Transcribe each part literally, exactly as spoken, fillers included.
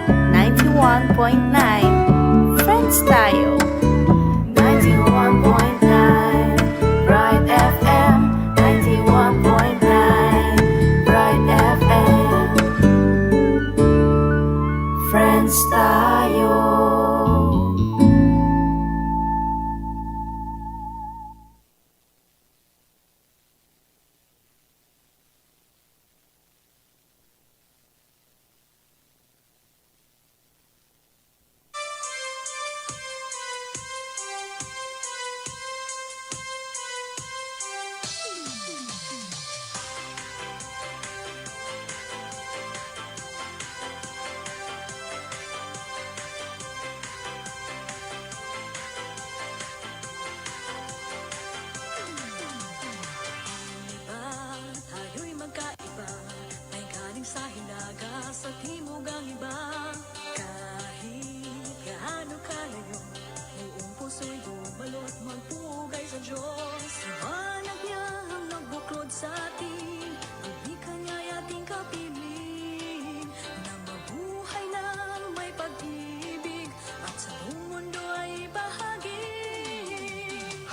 ninety-one point nine. Friends tayo. Ninety-one point nine. Bright F M. Ninety-one point nine. Bright F M. Friends tayo. Iba, tayo'y magkaiba. May galing sa Hilaga, sa Timog ang iba. Kahit gaano kalayo, buong puso'y dumalo at magpugay sa Diyos. Liwanag niya ang nagbuklod sa atin, lubikan niya'y ating kapiling, na mabuhay nang may pag-ibig at sa buong mundo ay bahagi.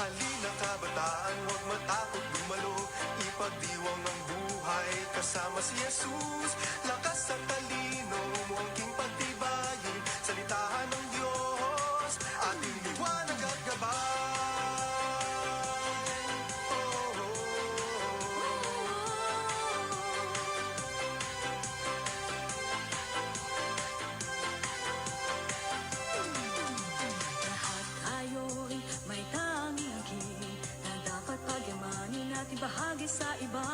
Halina kabataan, huwag matakot dumalo, ipagdiwang ang buhay kasama si Jesus. Lakas at talino mo ang king pagtibayin, salitahan ng Diyos, ating liwanag at gabay. Oh, oh, oh, oh. Lahat tayo'y may tanging hangin na dapat pagyamanin at ibahagi sa iba.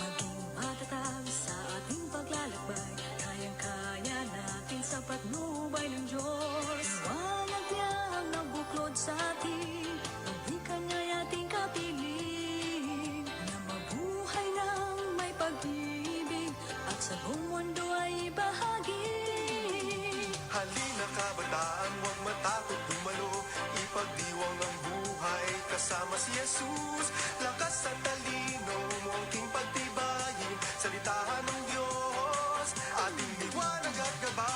Maging matatag sa ating paglalakbay, kayang-kaya natin sa patnubay ng Diyos. Liwanag niya ang nagbuklod sa atin, lubikan niya'y ating kapiling, na mabuhay nang may pag-ibig at sa buong mundo ay bahagi. Halina kabataan, huwag matakot dumalo, ipagdiwang ang buhay kasama si Jesus. Lakas at talino mo ang king pagtibayin, salitahan ng Diyos, ating liwanag at gabay.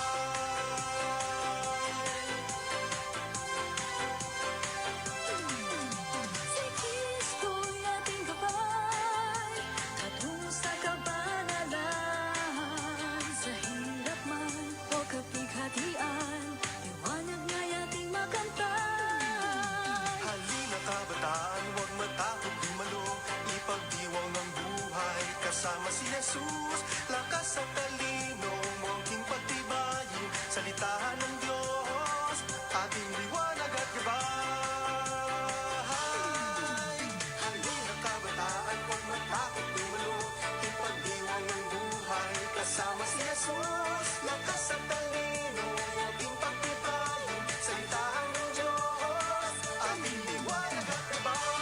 Si Kristo'y ating gabay, patungo sa kabanalan. Sa hirap man o kapighatian, liwanag niya'y ating makantay. Halina kabataan, huwag matakot dumalo, ipagdiwang ang buhay kasama si Jesus. Lakas at talino mo ang king pagtibayin, salitahan ng Diyos, ating liwanag at gabay. Halina kabataan, huwag matakot dumalo, ipagdiwang ang buhay kasama si Jesus. Lakas at talino mo ang king pagtibayin, salitahan ng Diyos, ating liwanag at gabay.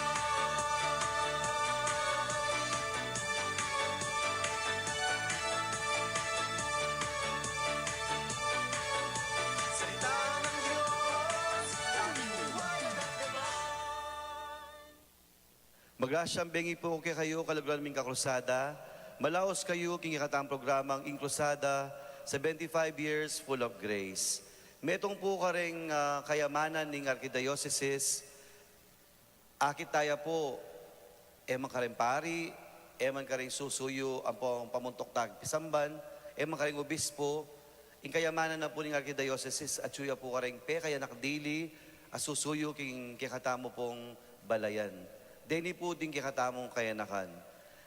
Magrasyang bengi pu kekayu, kaluguran ming kakrusada. Malaus kayu king kekatang programang Ing Krusada, seventy-five Years Full of Grace. Metung pu kareng, ah, kayamanan ning arkidiosesis, akit taya pu, e man kareng pari, e man kareng susuyu ampong pamuntuk tagpisamban, e man kareng obispo, ing kayamanan na pu ning arkidiosesis, atyu ya pu kareng pekayanak dili a susuyu king kekatamu pung balayan. Deni pu ding kekatamung kayanakan.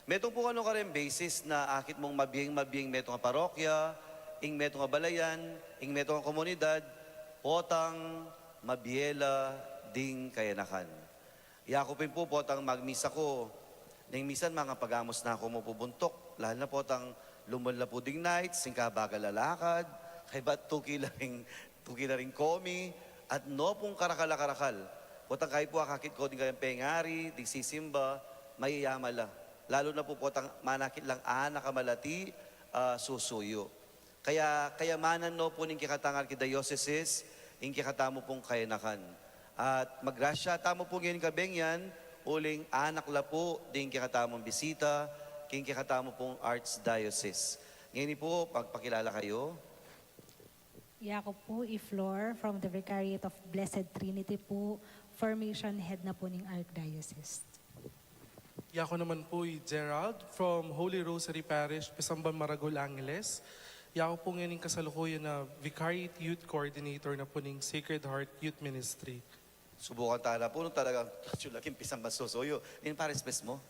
Metung pu kanu kareng basis na akit mung mabieng-mabieng metung a parokya, ing metung a balayan, ing metung a komunidad, potang mabie la ding kayanakan. Yaku pin pu potang magmisa ku, neng misan mangapagamus na ku mu pu buntuk, lalu na potang lumul na pu ding nights, singkabagal a lakad, kaybat tuki la ring, tuki la ring komi, at no pung karakal a karakal. Potang kayi pu akakit ku ding kayang pengari, ding sisimba, mayayaman la. Lalu na pu potang manakit lang anak a malati, ah, susuyu. Kaya kayamanan no pu ning kekatang arkidiosesis ing kekatamu pung kayanakan. At magrasya tamu pu ngeni kabeng yan, uling anak la pu ding kekatamung bisita king kekatamu pung archdiocese. Ngeni pu, pagpakilala kayu. Yaku pu i Flor from the Vicariate of Blessed Trinity pu, formation head na pu ning Archdiocese. Yaku naman pu i Gerald from Holy Rosary Parish, Pisamban Maragul, Angeles. Yaku pu ngeni ing kasalukuyan na Vicariate Youth Coordinator na pu ning Sacred Heart Youth Ministry. Subukan tana pu, nung talagang tatsu laging Pisamban susuyu. Ning pares pes mu?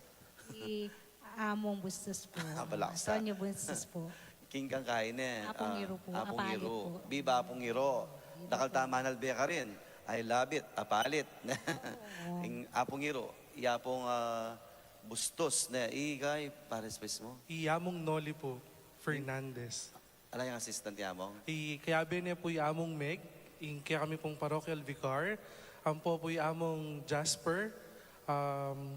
I Among Bustos pu. Ah, balaksa. Antonio Bustos pu. King kang kain e. Apung Iru pu, Apung Apalit Iru. Pu. Biba Apung Iru. Dakal tama nalbe karin. I love it. Apalit. Ing Apung Iru. Yapung ah, Bustos ne. Ikay, pares pes mu? I Among Noli pu, Fernandez. Ala yang assistant i Among? I kayabe ne pu i Among Meg, ing kekami pung parochial vicar. Ampo pu i Among Jasper, um,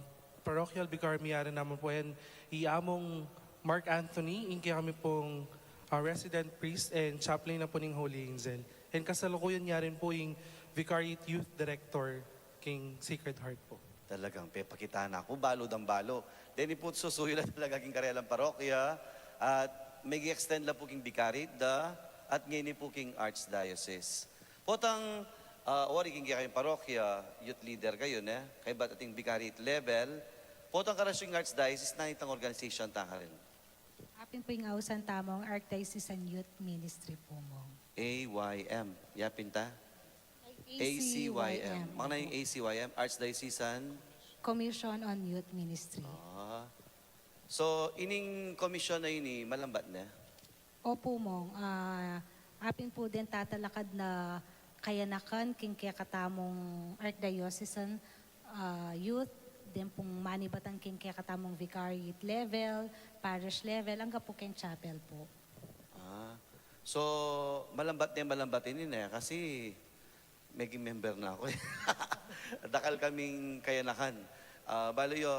parochial vicar mi ari naman pu, and i Among Mark Anthony, ing kekami pung ah, resident priest and chaplain na pu ning Holy Angel. And kasalukuyan ya rin pu ing Vicariate Youth Director king Sacred Heart pu. Talagang pepakita na ku, balu dang balu. Deni pu susuyu la talaga king karelang parokya, at megi-extend la pu king Vicariate da, at ngeni pu king Archdiocese. Potang ah, ori king kekayung parokya, youth leader kayu ne, kaybat ating Vicariate level, potang karasyu king Archdiocese, nanu itang organization ta karin? Apin pu ing ausan tamung Archdiocesan Youth Ministry pu, Mong. A Y M. Yapin ta? A C Y M. Mangana ing A C Y M, Archdiocesan? Commission on Youth Ministry. Ah. So, ining commission a ini, malambat ne? Opu, Mong. Ah, apin pu deng tatalakad na kayanakan king kekatamung Archdiocesan ah, youth, deng pung manibatan king kekatamung vicariate level, parish level, angga pu king chapel pu. Ah. So, malambat ne, malambat ini ne, kasi meging member na ku. Dakal kaming kayanakan. Ah, bale yu,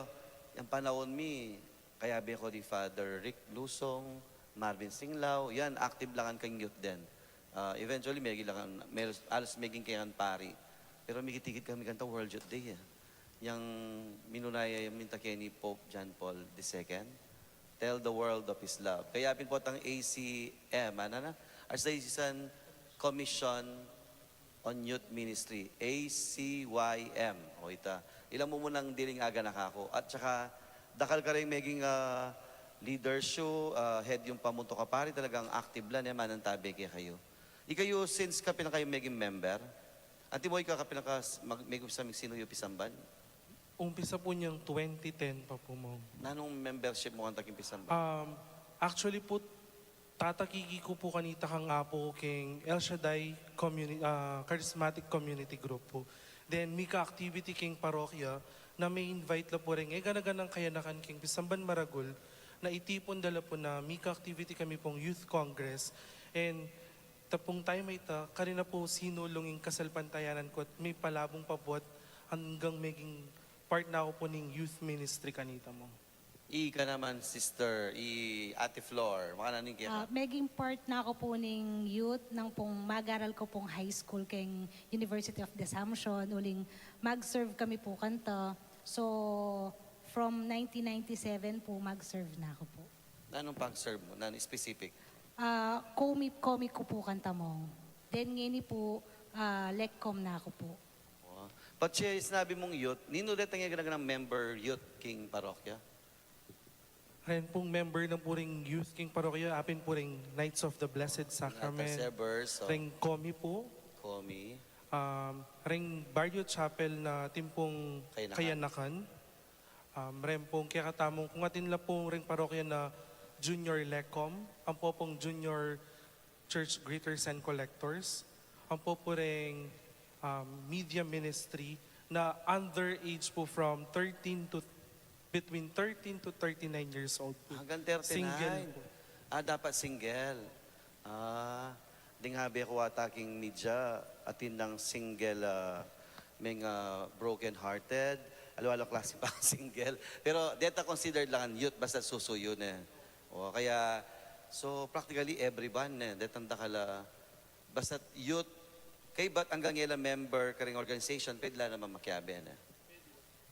yang panaun mi, kayabe ku di Father Rick Lusong, Marvin Singlao, yan, active la ngan keng youth den. Ah, eventually, megi la ngan, mel-, alos meging keng pari. Pero mikit-ikit kami kanta World Youth Day e. Yang minuna ya minta keni Pope John Paul the Second, "Tell the world of His love." Kaya pin potang A C M, ana na? Archdiocesan Commission on Youth Ministry, A C Y M. O ita, ila mu munang diling aganaka ku. At saka, dakal kareng meging ah, leaders yu, ah, head yung pamuntuk a pari, talagang active la, ne, manantabe kekayu. Ikayu, since kapin na kayu meging member, antimo ika kapin na ka, mag, meging sa sinuyu Pisamban? Umpisa pu niyang twenty ten pa pu, Mong. Nanung membership mu kanta king Pisamban? Um, actually pu, tatakiki ku pu kanita kang apu ku king El Shaddai Communi-, ah, Charismatic Community Group pu. Then, mika activity king parokya na me-invite la pu reng e gana-ganang kayanakan king Pisamban Maragul na itipun da la pu na mika activity kami pung Youth Congress. And ta pung time a ita, karin na pu sinulung ing kasalpantayanan ku at mipalabung pa pu at anggang meging part na ku pu ning youth ministry kanita, Mong. Ika naman, sister, i Ate Flor, makananu ing keka? Ah, meging part na ku pu ning youth nang pung mag-aral ku pung high school keng University of the Assumption, uling mag-serve kami pu kanta. So, from nineteen ninety-seven pu, mag-serve na ku pu. Nanung pag-serve mu? Nanung specific? Ah, comi, comi ku pu kanta, Mong. Then ngeni pu, ah, LECCOM na ku pu. Oh. Ba't siya sinabi mung youth? Ninu detang gana-ganang member youth king parokya? Ren pung member na pu ring youth king parokya, apin pu ring Knights of the Blessed Sacrament, Atasebers, oh. Ring comi pu, Comi. um, ring Barrio Chapel na timpung Kayanakan. Kayanakan. Um, ren pung kekatamung, kung atin la pung ring parokya na junior LECCOM, ampo pung junior church greeters and collectors, ampo pu ring, um, media ministry na underage pu, from thirteen to, between thirteen to thirty-nine years old pu. Hanggang thirty-nine. Single pu. Ah, dapat single. Ah, ding habe ku ata king media, atin nang single, ah, meng, ah, broken hearted, aliwa lang klase pa single. Pero deta considered lang ang youth, basta susuyu ne. O, kaya, so practically everyone ne, detang dakal a, basta youth, kaybat anggang e la member karing organization, pwede la naman makiabe ne.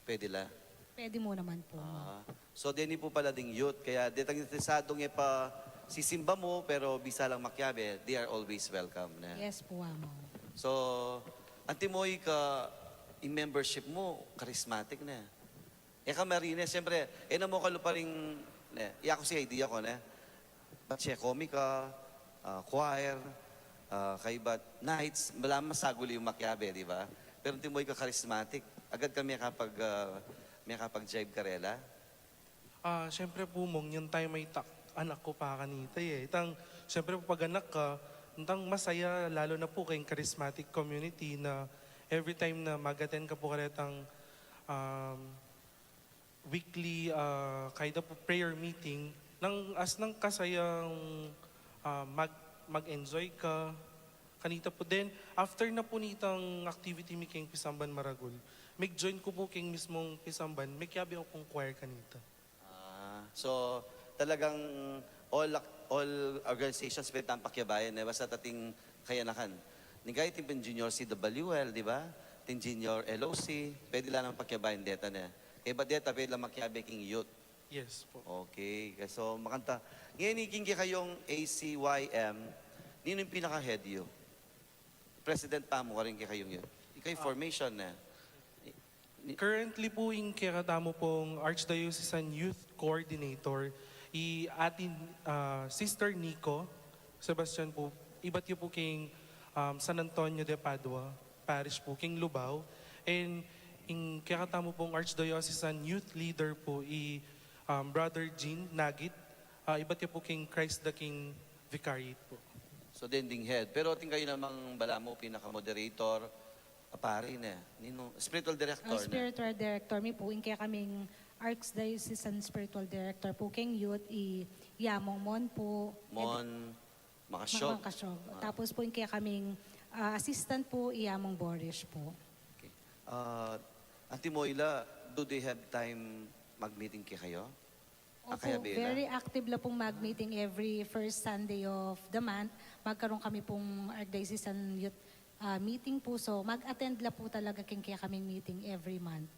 Pwede la. Pwede mu naman pu. Ah, so deni pu pala ding youth, kaya detang interesadung e pa sisimba mu, pero bisa lang makiabe, they are always welcome, ne? Yes po, Among. So, antimo ika, ing membership mu, charismatic, ne? E ka marine, siyempre, e na mu kalupa ring, ne, iya ku si idea ku, ne? Bat siya komika, ah, choir, ah, kaybat knights, balamu masaguli yung makiabe, di ba? Pero antimo ika charismatic, agad ka mekapag, ah, mekapag-jibe karela? Ah, siyempre po, Mong, yung time ay tak, anak ko pa kanita eh. Itang, siyempre po, pag anak ka, itang masaya, lalo na po kayong charismatic community na every time na mag-attend ka po karetang um, weekly ah, kaida po prayer meeting, nang as nang kasayang ah, mag, mag-enjoy ka. Kanita po. Then, after na po nitang activity mi keng Pisamban Maragul, mig-join ko po keng mismong Pisamban, mikiabe ako pong choir kanita. Ah, so, talagang all, ac- all organizations pwede tang pakiabayan, eh, basta ating kayanakan. Ningga, atin pin junior C W L, di ba? Atin junior L O C, pwede la nang pakiabayan deta, ne? Kaybat deta, pwede la makiabe king youth. Yes po. Okay, so makanta. Ngeni, king kekayung A C Y M, ninu ing pinaka-head yu? President pa mu karing kekayung youth. Ikay formation, ne? Currently po, ing kekatamu pong Archdiocesan Youth Coordinator, i atin ah, Sister Nico Sebastian po, ibat ya po king um, San Antonio de Padua Parish po, king Lubao. And ing kekatamu pong Archdiocesan Youth Leader po, i um, Brother Jean Nagit, ah, ibat ya po king Christ the King Vicariate po. So, dending head. Pero atin kayu namang balamu pinaka-moderator, a pari, ne? Ninu, spiritual director, Ang ne? spiritual director mi po, ing kekaming Archdiocesan Spiritual Director po keng youth, i Yamong Mon po. Mon Makasiog. Makasiog. Ah. Tapos po ing kekaming ah, assistant po, i Yamong Boris po. Okay. Ah, Auntie Moila, do they have time mag-meeting kekayu? Ah, Opo, kaya bela? Very active la pong mag-meeting every first Sunday of the month. Magkaroon kami pong Archdiocesan Youth ah, meeting po. So, mag-attend la po talaga king kekaming meeting every month.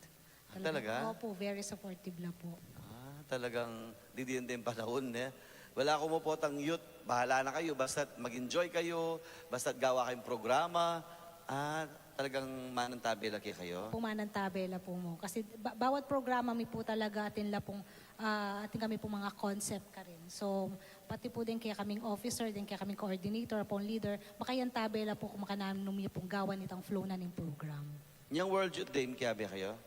Ah, talaga? Opo, very supportive la po. Ah, talagang didiin din panahon, ne? Wala ko mo potang youth, bahala na kayu, basta't mag-enjoy kayu, basta't gawa kayung programa, ah, talagang manantabe la kekayu? Pumanantabe la po mo. Kasi ba- bawat programa mi po talaga atin la pong, ah, atin kami pong mga concept karin. So, pati po din kekaming officer, din kekaming coordinator, pong leader, makayantabe la po kung makananum ya pong gawan itang flow na ning program. Nyang World Youth Day, mikiabe kayu?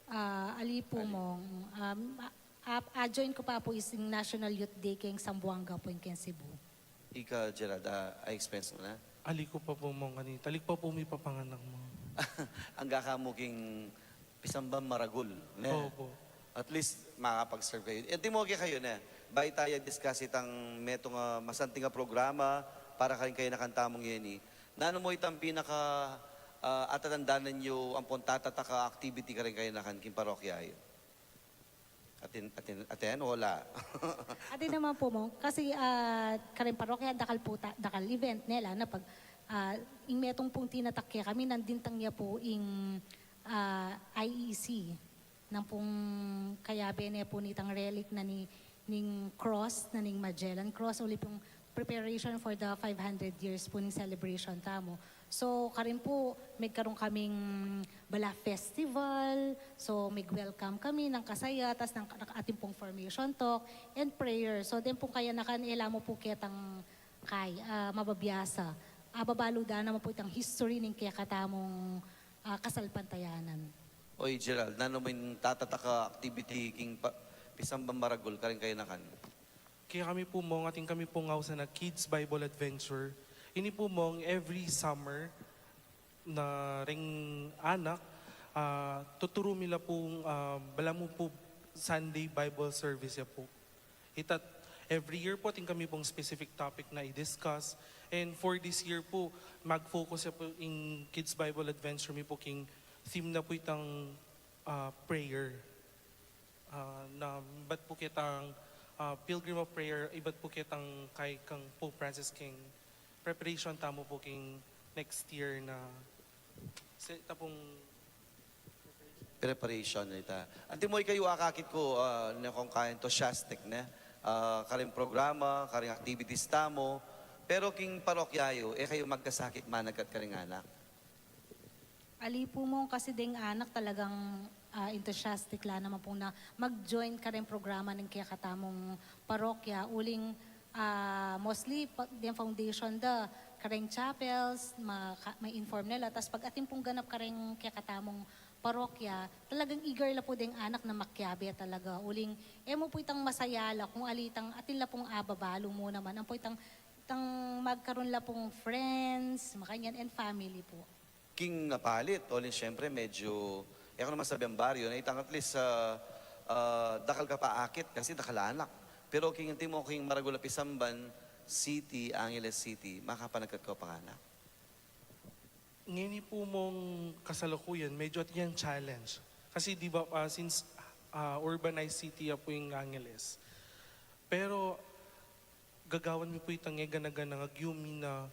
Ah, ali po mong, um, a- a- a-join ko pa po is ing National Youth Day keng Zamboanga po, ing keng Cebu. Ika, Gerald, ah, a-expense mu na? Ali ko pa po, Mong, kanita. Ali ko pa po mipapanganak, Mong. Angga ka mu king Pisamban Maragul, ne? Opo. At least, makakapag-serve kayu. Antimo kekayu, ne? Bayu taya discuss itang metung a masanting a programa para karing kayanakan tamung yeni. Nanu mu itang pinaka, ah, atatandanan yu ampong tatatak a activity karing kayanakan king parokya yu? Atin, atin, atin, wala. Adi naman po mo, kasi ah, karing parokya, dakal po ta- dakal event nela na pag ah, ing metung pong tinatak kekami, nandintang ya po ing ah, I E C, nang pong kayabe ne po nitang relic na ni ning cross, na ning Magellan Cross, uli pong preparation for the five hundred years po ning celebration tamu. So, karin po, magkaroon kaming bala festival, so mag-welcome kami nang kasaya, tas nang, nang atin pong formation talk and prayer. So, din pong kayanakan, e la mu po ketang kay, ah, mababiasa. Ah, babaludan naman po itang history ning kekatamung ah, kasalpantayanan. Oy, Gerald, nanu mu ing tatatak a activity king pa- Pisamban Maragul karing kayanakan? Kekami po, Mong, atin kami pong ausan a Kids Bible Adventure. Ini po, Mong, every summer na ring anak, ah, tuturu mi la pong ah, balamu po Sunday Bible service ya po. Ita, every year po, atin kami pong specific topic na i-discuss. And for this year po, mag-focus ya po ing Kids Bible Adventure mi po king theme na po itang ah, prayer. Ah, na ibat po ketang ah, pilgrim of prayer, ibat po ketang kay kang Pope Francis king preparation tamu po king next year na sa tapong Preparation ita. Antimo ikayu, akakit ku, ah, ne, kung kain to, Shastic, ne? ah, karing programa, karing activities tamu. Pero king parokya yu, e kayu magkasakit managkat karing anak? Ali pu, Mong, kasi deng anak talagang, ah, enthusiastic la naman pung na mag-join kareng programa ning kekatamung parokya. Uling, ah, mostly, pa, deng foundation da, kareng chapels, ma, ka, ma-inform na la. Tas pag-atin pung ganap kareng kekatamung parokya, talagang eager la pu deng anak na makiabe talaga. Uling, e mu pu itang masaya la kung ali itang atin la pung ababalu mu naman. Ampo itang, itang magkaroon la pung friends, makanyan, and family pu. King apalit, uling siyempre medyo, e ku naman sabian baryo, na itang at least, ah, ah, dakal ka pa akit kasi dakal anak. Pero king antimo king maragul a pisamban, city, Angeles City, makapanagkat ka pa anak? Ngeni pu, Mong, kasalukuyan, medyo atin yang challenge. Kasi, di ba, ah, since, ah, urbanized city ya pu ing Angeles. Pero, gagawan mi pu itang e gana-gana, agyu mi na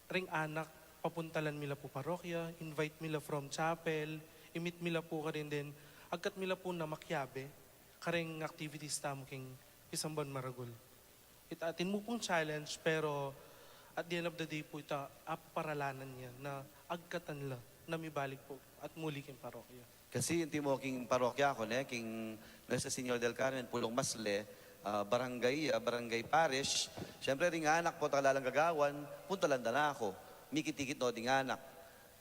ring anak, papuntalan mi la pu parokya, invite mi la from chapel, i-meet mi la pu karin, then agkat mi la pu na makiabe kareng activities tamu king pisamban maragul. Ita atin mu pung challenge, pero at the end of the day pu, ita apaparalanan ya na agkatan la na mibalik pu at muli king parokya. Kasi antimo king parokya ku, ne, king Nuestra Señora del Carmen, Pulong Masle, ah, barangay, ah, barangay parish. Siyempre, ring anak, potang lalang gagawan, puntalan da na ku. Mikit-ikit no ding anak.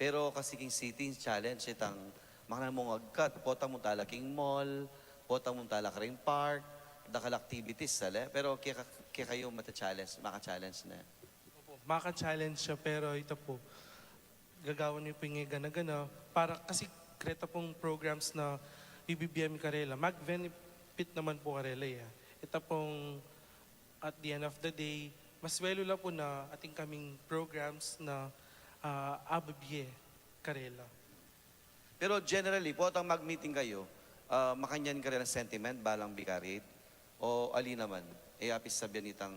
Pero kasi king city, challenge itang makanyan mung agkat, potang munta la king mall, potang munta la karing park, dakal activities, sale. Pero keka, kekayu mata-challenge, maka-challenge ne? Opo, maka-challenge ya, pero ita pu, gagawan mi pu ing e gana-gana, para kasi kareta pung programs na ibibie mi karela, mag-benefit naman pu karela ya. Ita pung, at the end of the day, mas swelu la pu na atin kaming programs na, ah, abibie karela. Pero generally, potang mag-meeting kayu, ah, makanyan karelang sentiment balang vicariate? O ali naman, e ya pin sabian itang...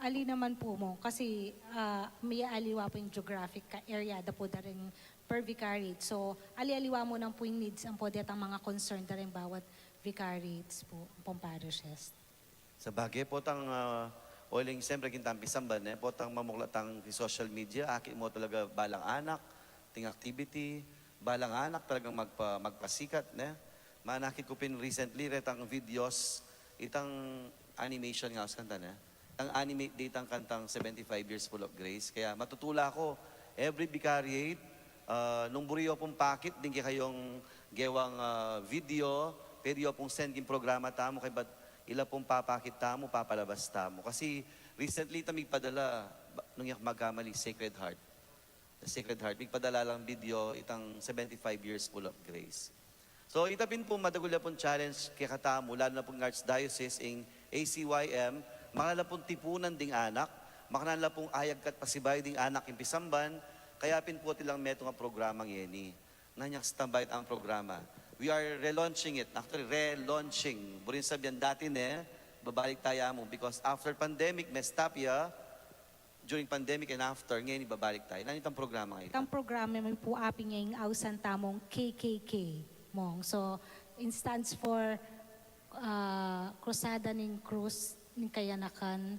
Ali naman pu, Mong, kasi, ah, mie-aliwa pu ing geographic ka area da pu da ring per vicariate. So, ali-aliwa mu naman pu ing needs ampo detang mga concern da ring bawat vicariates pu, ampong parishes. Sabagay, potang, ah, uling siyempre king tamung pisamban, ne, potang mamuklat tang social media, akit mu talaga balang anak, ating activity, balang anak talagang magpa-, magpasikat, ne. Manakit ku pin recently retang videos, itang animation nga, us kanta, ne, itang animate da itang kantang Seventy-five Years Full of Grace. Kaya matutu la ku, every vicariate, ah, nung buri yu pung pakit ding kekayung gewang, ah, video, pwede yu pung send king programa tamu, kaybat ila pung papakit tamu, papalabas tamu. Kasi recently, ita migpadala, ba, nung e ku magkamali, Sacred Heart. Sacred Heart, migpadala lang video itang Seventy-five Years Full of Grace. So, ita pin pu madagul ya pung challenge kekatamu, lalu na pu king Archdiocese, ing A C Y M, makananu la pung tipunan ding anak, makananu la pung ayagkat pasibayu ding anak king pisamban, kaya pin pu atin lang metung a programa ngeni. Nanu yang standby tang programa. We are relaunching it. Actually, relaunching. Buring sabian dati ne, babalik taya mu. Because after pandemic, me-stop ya. During pandemic and after, ngeni babalik taya. Nanu itang programa ngeni? Itang programa mi pu, apin ya ing ausan tamung K K K, Mong. So, it stands for, ah, Krusada ning Krus ning Kayanakan,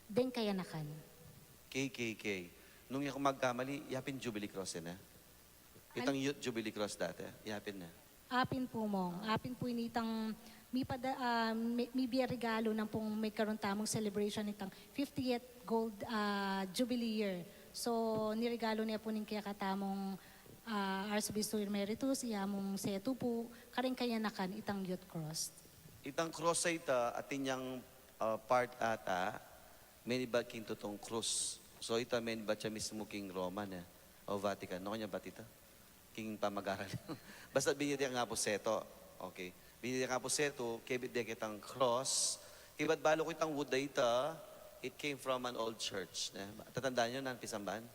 deng Kayanakan. K K K. Nung e ku magkamali, ya pin Jubilee Cross yan, e? Itang Youth Jubilee Cross dati, ya pin ne? Apin pu, Mong. Apin pu ini itang mipada-, ah, mi-, mibie regalu nang pung magkaroon tamung celebration itang fiftieth Gold, ah, Jubilee Year. So, niregalu ne pu ning kekatamung, ah, Arsobispo Emeritus, iya mung setu pu, kareng Kayanakan, itang Youth Cross. Itang cross a ita, atin yang, ah, part ata, menibat king tutung krus. So, ita menibat ya mismu king Roma, ne, o Vatican. Nanu kaya bat ita? King pamag-aral. Basta binye de kang Apu Setu. Okay. Binye de kang Apu Setu, kebit de ketang cross. Kaybat balu ku itang wood a ita, it came from an old church, ne? Tatandaan yu, nanu pisamban?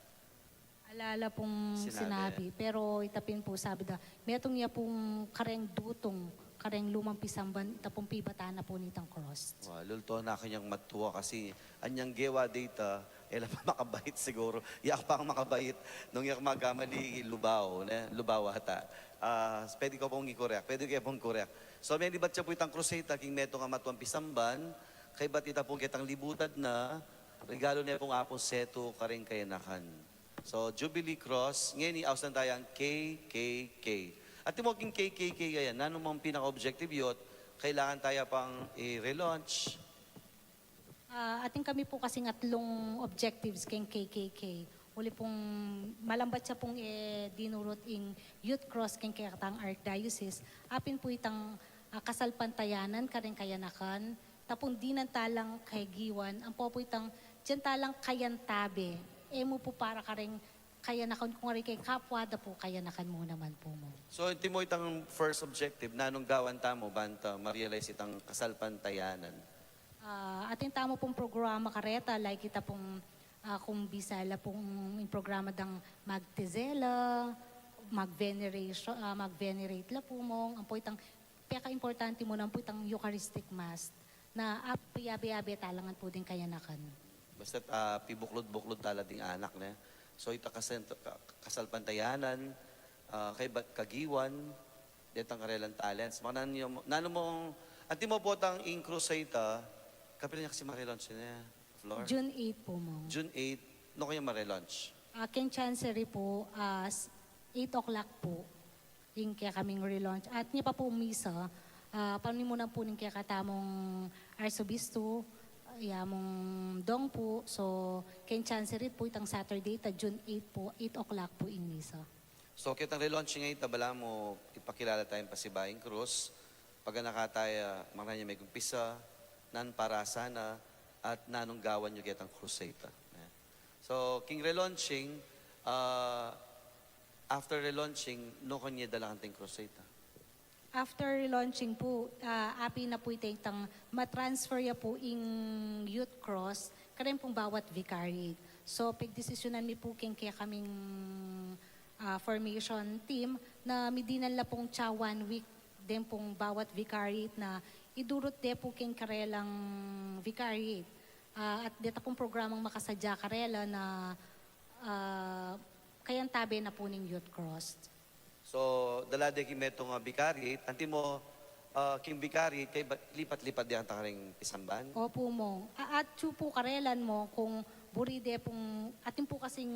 Ala la pung sinabi. Sinabi. Pero ita pin pu, sabi da, metung ya pung kareng dutung, kareng lumang pisamban, ita pung pibatan na pu nitang cross. Wa, lulto na kanyang matua kasi anyang gewa de ita, e la pa makabait siguru. Yaku pa ang makabait. Nung e ku magkamali, Lubao, ne? Lubao ata. Ah, pwede ku pung i-correct. Pwede ku pung correct. So, menibat ya pu itang cross a ita, king metung a matuang pisamban, kaybat ita pung ketang libutad na, regalo ne pung Apung Setu karing kayanakan. So, Jubilee Cross, ngeni ausan taya ing K K K. Antimo king K K K, ayan, nanu mang pinaka-objective yun, kailangan taya pang i-relaunch. Ah, atin kami pu kasing atlung objectives keng K K K. Uli pung malambat ya pung, eh, dinurut ing Youth Cross keng kekatang Archdiocese. Apin pu itang, ah, kasalpantayanan kareng kayanakan. Tapung dinan talang kagiwan, ampo pu itang dinan talang kayantabe. E mu pu para kareng kayanakan, kung ari keng kapwa da pu kayanakan mu naman pu, Mong. So, antimo itang first objective, nanung gawan tamu banta ma-realize itang kasalpantayanan? Ah, atin tamu pung programa kareta, like ita pung, ah, kung bisa la pung ing programa dang magtizela, mag-veneration, ah, mag-venerate la pu, Mong. Ampo itang peka-importante mu naman pu itang Eucharistic Mass na apiyabe-yabe talangan pu ding kayanakan. Basta, ah, pibuklud-buklud tala ding anak, ne? So, ita kasent-, ka-, kasalpantayanan, ah, kaybat kagiwan, detang karelang talents. Mga nanu, nanu mong, antimo pu itang ing krus a ita, kapilan ya kasi ma-relaunch ne, Flor? June eight pu, Mong. June eight, nu kaya ma-relaunch? Ah, keng Chancery pu, ah, s-, eight o'clock pu ing kekaming relaunch. At nia pa pu misa, ah, panimunan pu ning kekatamung Arsobispo, ya mung Dong pu. So, keng Chancery pu itang Saturday, ita June eight pu, eight o'clock pu ing misa. So, ketang relaunching a ita, balamu ipakilala taya pasibayu ing krus, paganaka taya, makanyan ya megumpisa, nanung parasa na, at nanung gawan yu ketang krus a ita. Ne? So, king relaunching, ah, after relaunching, nu kanya dala kanting krus a ita? After relaunching pu, ah, apin na pu itang ma-transfer ya pu ing Youth Cross kareng pung bawat vicariate. So, pigdesisyunan mi pu keng kekaming, ah, formation team na midinan la pung tsa one week deng pung bawat vicariate na idurut de pu keng karelang vicariate. Ah, at deta pung programang makasadya karela na, ah, kayantabe na pu ning Youth Cross. So, dala de king metung a vicariate, antimo, ah, king vicariate, kaybat lipat-lipat de ata karing pisamban? Opu, Mong. A-, atyu pu karelan, Mong, kung buri de pung, atin pu kasing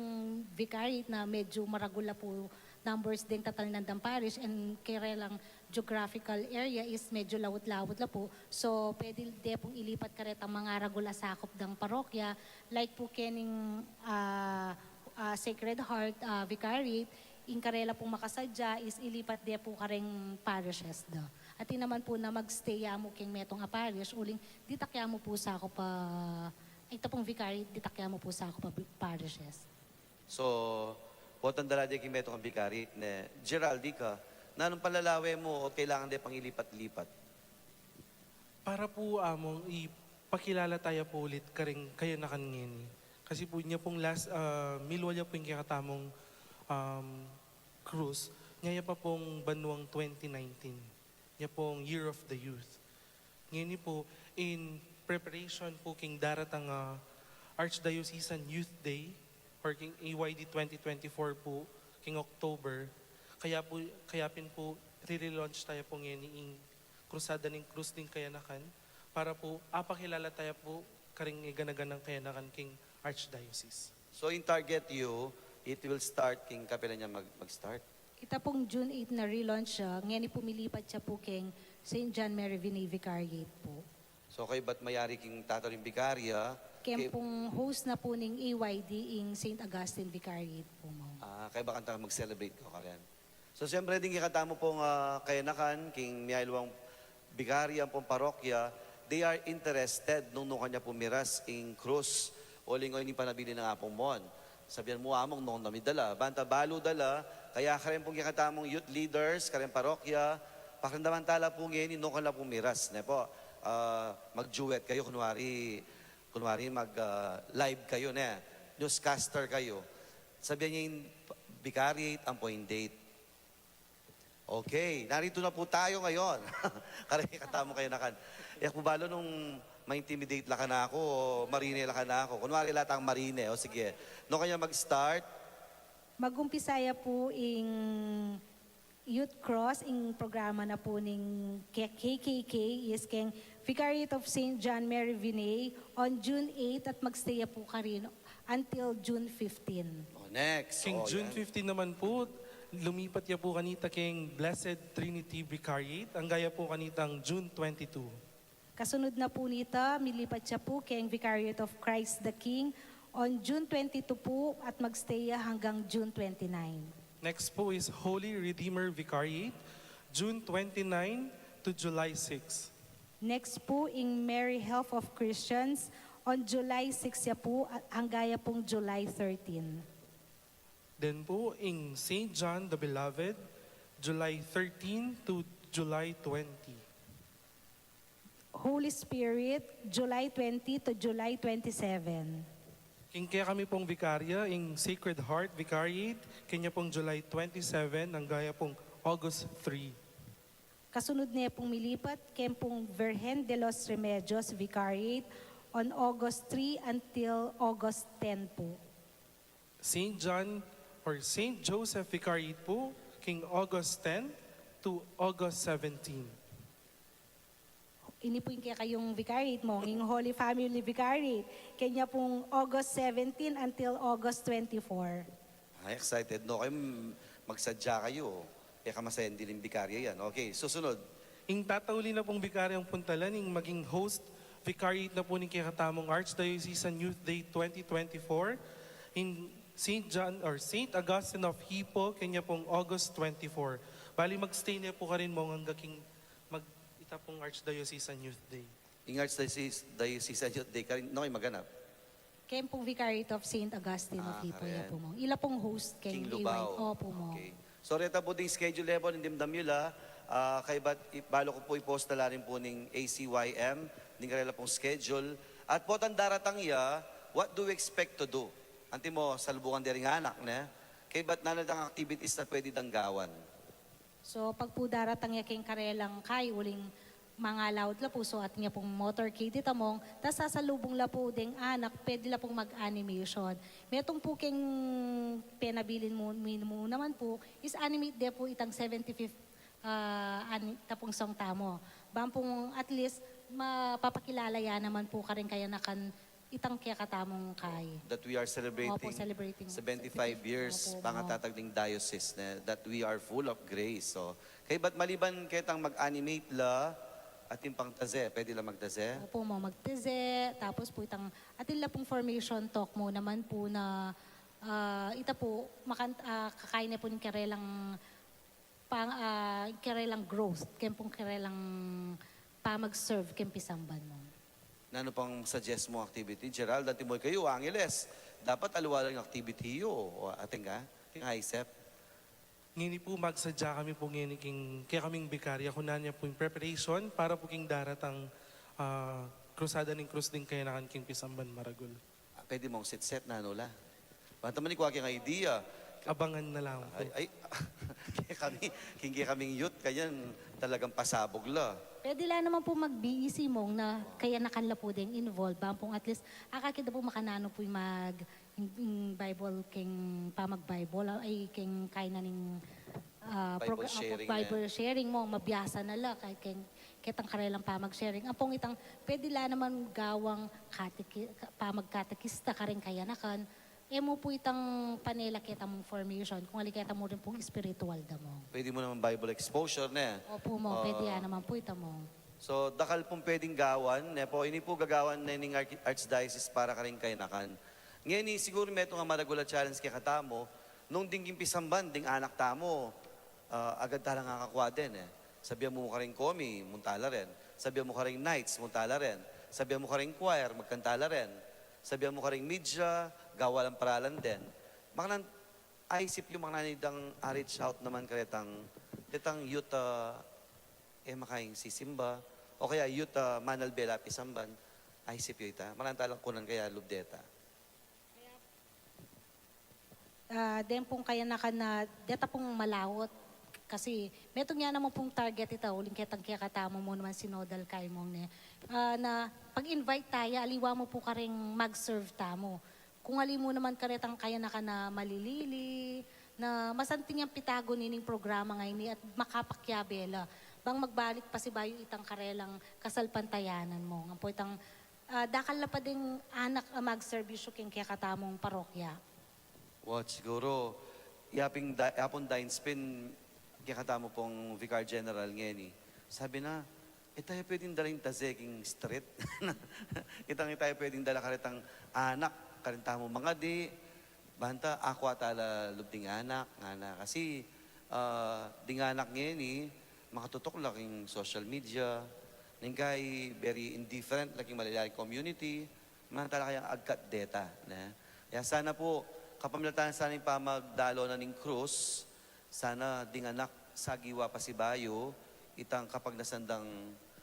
vicariate na medyu maragul la pu numbers deng tatalnan dang parish, and karelang geographical area is medyu laut-laut la pu. So, pwede de pung ilipat karetang mangaragul a sakup dang parokya, like pu kening, ah, ah, Sacred Heart, ah, Vicariate, ing karela pung makasadya is ilipat de pu kareng parishes da. Atin naman pu na mag-stay ya mu keng metung a parish, uling ditak ya mu pu sakup a, ita pung vicariate, ditak ya mu pu sakup a bi-, parishes. So, potang dala de king metung a vicariate, ne, Gerald, ika, nanung panlalawe mu o kailangan de pang ilipat-lipat? Para pu, Among, ipakilala taya pu ulit karing kayanakan ngeni. Kasi pu, nia pung last, ah, milwal ya pu ing kekatamung, um, krus, nia ya pa pung banuang twenty nineteen. Nia pung Year of the Youth. Ngeni pu, in preparation pu king daratang a Archdiocesan Youth Day, or king A Y D twenty twenty-four pu, king October, kaya pu, kaya pin pu, re-relaunch taya pu ngeni ing Krusada ning Krus ning Kayanakan, para pu apakilala taya pu karing gana-ganang kayanakan king Archdiocese. So, in target you, it will start king kapilan ya mag-, mag-start? Ita pung June eight na relaunch ya, ngeni pu milipat ya pu keng Saint John Mary Vianney Vicariate pu. So, kaybat mayari king tatalu ing bikarya, Keng kay-, pung host na pu ning A Y D ing Saint Augustine Vicariate pu, Mong. Ah, kaybat kanta mag-celebrate kayu karin. So, siyempre, ding kekatamu pung, ah, kayanakan, king mialiwang bikarya ampong parokya, they are interested nung nu kanya pu miras ing krus, uling ini panabilin na nga pu, Mong. Sabian mu, Among, nung na mi dala. Banta balu da la, kaya kareng pung kekatamung youth leaders, kareng parokya, pakiramdaman tala pu ngeni, nu kanya pu miras, ne pu? Ah, mag-duet kayu, kunwari, kunwari mag, ah, live kayu, ne? Newscaster kayu. Sabian ye ing vicariate ampo ing date. Okay, narito na po tayo ngayon. Kareng kekatamung kayanakan. E ku balu nung ma-intimidate la kanaku o marine la kanaku. Kunwari la tang marine, o sige. Nu kanya mag-start? Mag-umpisa ya pu ing Youth Cross, ing programa na po ning K- K K K is keng Vicariate of Saint John Mary Vianney on June eight at magstay ya po karin until June fifteen. Oh, next. King Oh, June yan. fifteen naman po, lumipat ya po kanita keng Blessed Trinity Vicariate, angga ya po kanitang June twenty-two. Kasunod na po nita, milipat siya po keng Vicariate of Christ the King on June twenty-two po at magstay ya hanggang June twenty-nine. Next po is Holy Redeemer Vicariate, June twenty-nine to July six. Next po, ing Mary Help of Christians, on July six ya po, a- hangga ya pong July thirteen. Then po, ing Saint John the Beloved, July thirteen to July twenty. Holy Spirit, July twenty to July twenty-seven. King kekami pong vikarya, ing Sacred Heart Vicariate, kenya pong July twenty-seven, angga ya pong August three. Kasunod na pong milipat, keng pong Virgen de los Remedios Vicariate on August three until August ten po. Saint John or Saint Joseph Vicariate po, king August ten to August seventeen. Ini po ing kekayung Vicariate, Mong, ing Holy Family Vicariate. Kenya pong August seventeen until August twenty-four. Ah, excited no kayo. Mm, magsadya kayo. Pekamasayan din ing bikarya yan. Okay, susunod. Ing tatauli na pong bikaryang puntalan, ing maging host vicariate na po ning kekatamung Archdiocesan Youth Day twenty twenty-four, ing Saint John or Saint Augustine of Hippo, kenya pong August twenty-four. Bali, magstay na po karin, Mong, angga king mag ita pong Archdiocesan Youth Day. Ing Archdiocesan Youth Day karin, no, ay maganap. Keng pong Vicariate of Saint Augustine of Ah, Hippo ya karen. po, Mong. Ila pong host keng King A Y. Lubao. Opo, Mong. Okay. So, reta po ding schedule level, dimdam yu la, ah, kaybat i- balu ku pu i-post na la rin pu ning A C Y M, ning karela pung schedule. At potang daratang ya, what do we expect to do? Antimo, salubungan de ring anak, ne? Kaybat nanu dang activities na pwede dang gawan? So, pag po daratang ya keng karelang kayi, uling mangalaut la po, so atin ya pong motorcade ita, Mong, tas sasalubung la po deng anak, pwede la pong mag-animation. Metung po keng penabilin mu, mu naman po, is animate de po itang seventy-fifth, ah, ani, tapung song tamu. Bang pong at least, mapapakilala ya naman po karing kayanakan itang kekatamung kayi. That we are celebrating, Opo, celebrating seventy-five years, Opo, pangatatag ning diocese, ne, that we are full of grace. So, kaybat maliban ketang mag-animate la, atin pang taze, pwede la magtaze? Opo, Mong, magtaze, tapos po itang, atin la pong formation talk mu naman po na, ah, ita po, makan, ah, kakayi ne po ning karelang pang, ah, karelang growth, keng pong karelang pamag-serve keng pisamban, Mong. Nanu pang suggest mung activity, Gerald? Antimo kayu, Angeles, dapat aliwa la ing activity yu, o atin ka? King ISEP. Ngeni po, magsadya kami po ngeni king, kekaming bikarya, kunan ya po ing preparation para po king daratang, ah, Krusada ning Krus ding Kayanakan king pisamban maragul. Ah, pwede mung sitset, nanu la? Bang ta man ikua keng idea. Abangan na lang po. Ay, ay, kekami, king kekaming youth, kanyan talagang pasabug la. Pwede la naman po mag-B E C, Mong, na kayanakan la po ding involved. Bang pong at least, akakit da po makananu po yung mag, yung, yung Bible, keng pamag-Bible, ah, ay, keng kainan ning, ah, Bible progra-, sharing Bible na. Sharing, Mong, mabiasa na la, kay keng, ketang karelang pamag-sharing. Ampong itang, pwede la naman gawang kateki-, ka-, pamagkatekista karing kayanakan, e mu po itang panela keta mung formation, kung ali keta mu rin pong spiritual da, Mong. Pwede mu naman Bible exposure, ne? Opo, Mong, pwede ya naman po ita, Mong. So, dakal pung pwedeng gawan, ne po? Ini po gagawan ne ning Arch-, Archdiocese para karing kayanakan. Ngeni, siguru metung a maragul a challenge kekatamu, nung ding king pisamban, ding anak tamu, ah, agad tala ngakakua den, e. Sabian mu karing komi, munta la ren. Sabian mu karing knights, munta la ren. Sabian mu karing choir, magkanta la ren. Sabian mu karing media, gawa lang paralan den. Makananu, aisip yu makananu dang a-reach out naman karetang, detang youth, ah, e makaing sisimba, o kaya youth, ah, manalbe la pisamban, aisip yu ita? Makananu talang kunan kaya lub deta? Ah, den pung kayanakan na, deta pung malaut. Kasi, metung ya naman pung target ita, uling ketang kekatamu mu naman synodal kayi, Mong, ne. Ah, na pag-invite taya, aliwa mu pu karing mag-serve tamu. Kung ali mu naman karetang kayanakan na malilili, na masanting yang pitagun ining programa ngeni at makapakiabe la bang magbalik pasibayu itang karelang kasalpantayanan mu. Ampo itang, ah, dakal la pa ding anak a magserbisyu king kekatamung parokya. Well, siguro, yaping da, yapung dainspin kekatamu pung Vicar General ngeni. Sabi na, "E taya pwedeng dala ing taze king street." Itang e taya pwedeng dala karetang anak, karin tamu mangadi, banta akwa tala lub ding anak, ngana. Kasi, ah, ding anak ngeni, makatutuk la king social media, neng kai very indifferent la king malalyari community, mana tala kayang agkat deta, ne? Ya sana pu, kapamilatan sana ing pamagdalo na ning krus, sana ding anak sagiwa pasibayu, itang kapagnasan dang,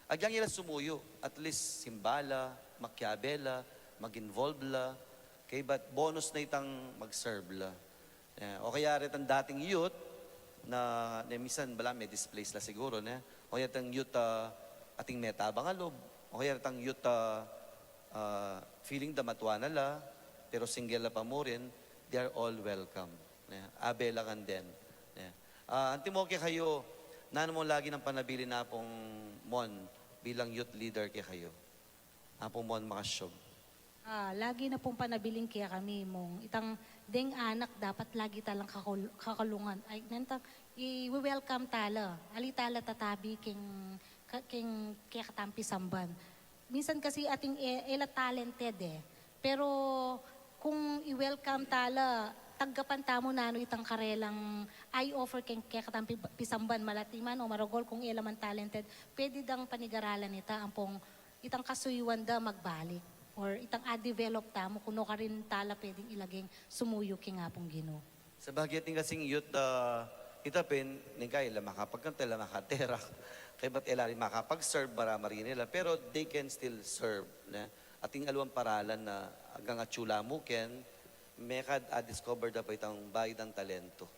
agyang ila sumuyu, at least simba la, makiabe la, mag-involve la, kaybat bonus na itang mag-serve la. Eh, o kaya retang dating youth na, na minsan bala me-displace la siguro, ne? O kaya retang youth, ah, ating metabang a lub, o kaya retang youth, ah, ah, feeling da matua na la, pero single la pa mu rin, they are all welcome, ne? Abe la ngan den, ne? Ah, antimo kekayu, nanu mu lagi nang panabilin Apung Mon bilang youth leader kekayu? Apung Mon Makasyog. Ah, lagi na pung panabilin kekami mung itang deng anak dapat lagi talang kakul-, kakulungan. Ay, nentang, i-welcome tala. Ali tala tatabi king, ka-, king kekatang pisamban. Minsan kasi ating e, e la talented e. Pero kung i-welcome tala, taggapan tamu nanu itang karelang i-offer king kekatang pi-, pisamban, malati man o maragul, kung e la man talented, pwede dang panigaralan ita, ampong itang kasuyuan da magbalik, or itang a-develop tamu, kung nu karin tala pwedeng ilageng sumuyu king Apung Ginu. Sabagay, atin kasing youth, ah, ita pin, neng kai, e la makapagkanta, e la makaterak, kaybat e la rin makapag-serve, marama rin ila, pero they can still serve, ne? Atin aliwang paralan na agyang atyu la mu ken, mekad a-discover da pa itang bayu dang talento.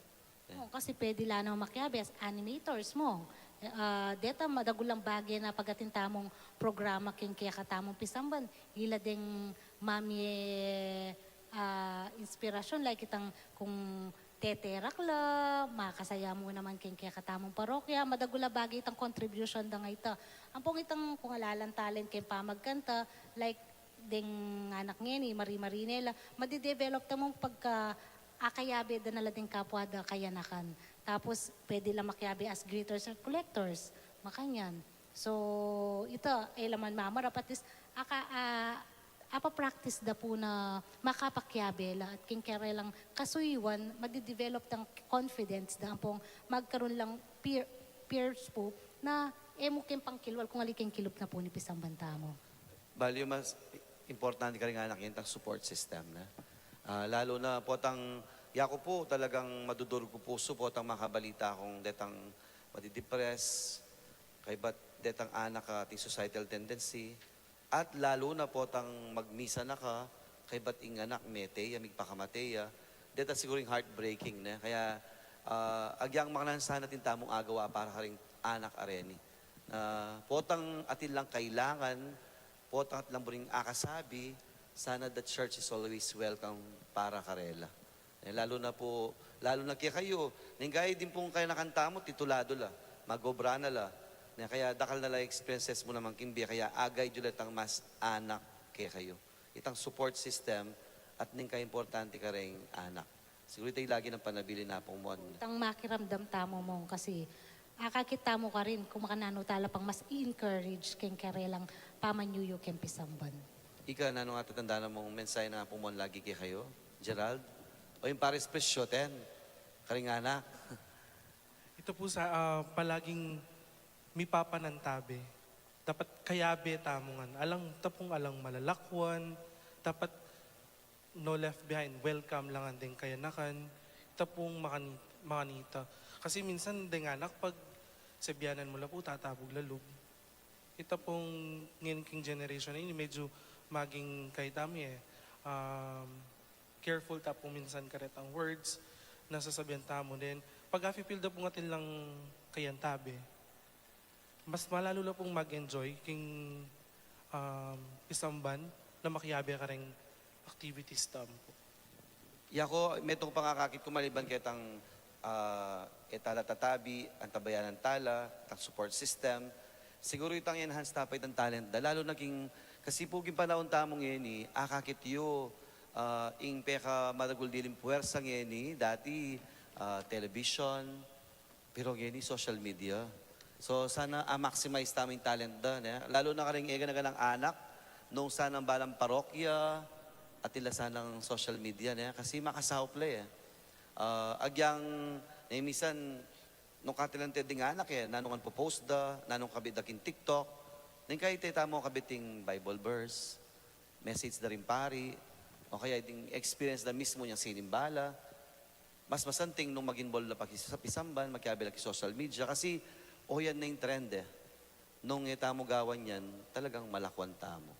Yeah. O, kasi pwede la naman makiabe as animators mu. Eh, ah, deta madagul lang bage na pag-atin tamung programa king kekatamung pisamban. Ila deng mamie, ah, inspirasyun, like itang kung teterak la, makasaya mu naman king kekatamung parokya, madagul a bage itang contribution da ngeni. Ampong itang kung ala lang talent king pamagkanta, like deng anak ngeni, mari-mari ne la, made-develop tamung pagka-, akayabe da na la deng kapwa da kayanakan. Tapos, pwede la makiabe as greeters or collectors, makanyan. So, ita, e la man mamarap, at least, aka-, a-, apa-practice da pu na makapakiabe la, at king karelang kasuyuan, made-develop dang confidence da, ampong magkarun lang peer, peers pu, na e mu king pangkilwal kung ali king kilup na pu ning pisamban tamu. Bale, mas importante karing anak ngeni itang support system, ne? Ah, lalu na potang, yaku pu talagang madudurug ku pusu potang makabalita kung detang madidepress, kaybat detang anak a ating suicidal tendency, at lalu na potang magmisa na ka, kaybat ing anak mete ya, migpakamate ya, deta siguro ing heartbreaking, ne? Kaya, ah, agyang makananu sana atin tamung agawa para karing anak a reni. Ah, potang atin lang kailangan, potang atin lang buring akasabi, sana the church is always welcome para karela. Eh, lalu na pu, lalu na kekayu, neng kai ding pung kayanakan tamu, tituladu la, mag-obra na la. Neng kaya dakal na la experiences mu naman king bie, kaya agay yu la itang mas anak kekayu. Itang support system at neng kai importante kareng anak. Siguro ita ing lagi nang panabilin Apung Mon. Itang makiramdam tamu mung kasi akakit tamu karin kung makananu tala pang mas i-encourage keng karelang pamanyuyu keng pisamban. Ika, nanu ing atatandaan mung mensahe nang Apung Mon lagi kekayu, Gerald? O ing para espesyal ten, karing anak? Ita pu sa, ah, palaging mipapanantabe. Dapat kayabe tamu ngan. Alang, ita pung alang malalakwan. Dapat no left behind, welcome la ngan deng kayanakan. Ita pung makani-, makanita. Kasi minsan deng anak pag sebianan mu la pu, tatabug la lub. Ita pung ngeni king generation a ini, medyu maging kai tamu e, um, careful ta pu minsan karetang words na sasabian tamu. Then pag afi-feel da pung atin lang kayantabe, mas malalu la pung mag-enjoy king, um, pisamban na makiabe kareng activities tamu pu. Yaku, metung pang akakit ku maliban ketang, ah, e tala tatabi, antabayanan tala, tang support system. Siguru itang enhance ta pa itang talent da, lalu na king, kasi pu king panaun tamu ngeni, akakit yu, ah, ing pekamaragul diling puwersa ngeni, dati, ah, television, pero ngeni social media. So, sana, ah, maximize tamu ing talent da, ne? Lalu na karing e gana-ganang anak, nung sanang balang parokya, atin la sanang social media, ne? Kasi makasaup la, e. Ah, agyang, ne, minsan, nung katilan te ding anak, e, nanung ngan popost da, nanung kabit da king TikTok, neng kaite tamu kabit ing Bible verse, message da ring pari, o kaya ding experience da mismu nyang sinimbala, mas masanting nung mag-involve la pa ki sa pisamban, makiabe la ki social media, kasi o yan na ing trend, e. Nung e tamu gawan yan, talagang malakwan tamu.